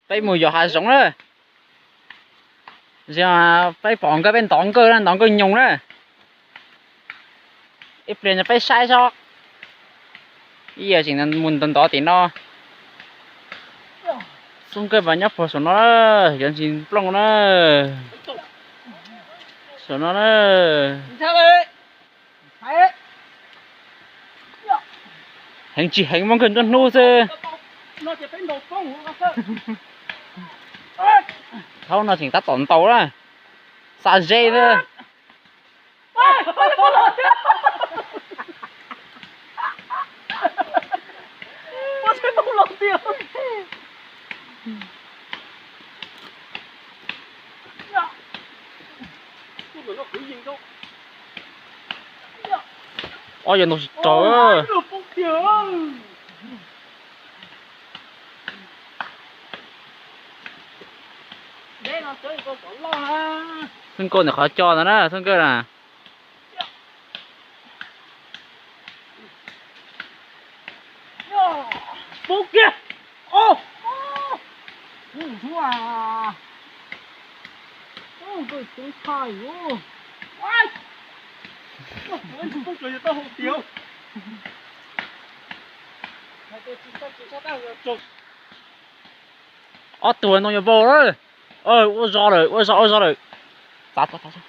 Peb mus yos hav zoov na. Peb pom nkawd, peb ntov nkawj na, ntov nkawj nyoos na. Ib pliag no peb saib saib. Ib yam tseem mus ntov ntov tim no. Xub nkawj mas nyob puag saum no na, yuav ntsis nplooj na. Saum no na. Heev tsis heev muab nkawj nruab hnub xwb. Thaum no tseem tab tom ntaus na, xa ze xwb. Ob yog ntaus tsis raug. Xub nkauj ntawm qhov cos ntawd na, xub nkauj na. Ob tug no yuav npau lawm. Ua zog lawm, ua zog, ua zog lawm. Txav, txav, txav.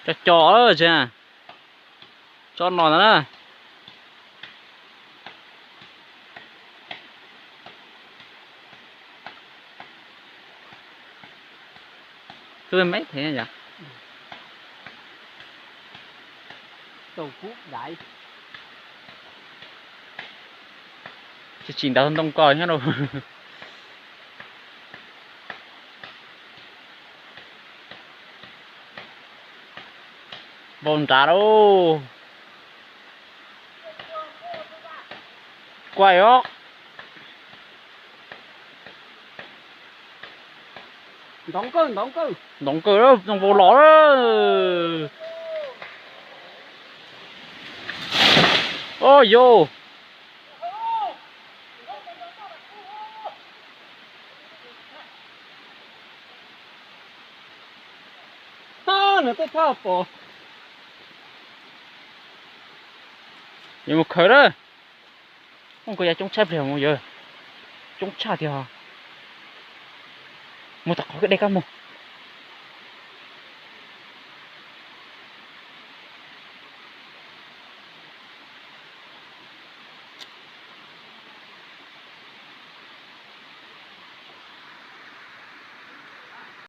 Cov cos, tsob no ntag na. Twb me me thiab yom. Tsis tsim nrad ntoo ko nyob rau. Npau nrad lauj. Kuaj os. Ntov nkawj, ntov nkawj. Ntov nkawj, ntoo npau los. Os yos. Nws tej thaj pom. Yuav mus khaws lawm. Ua koj ya coob tshaj pliag mus yog. Coob tshaj tiag. Mus tom qhov dej kab mus.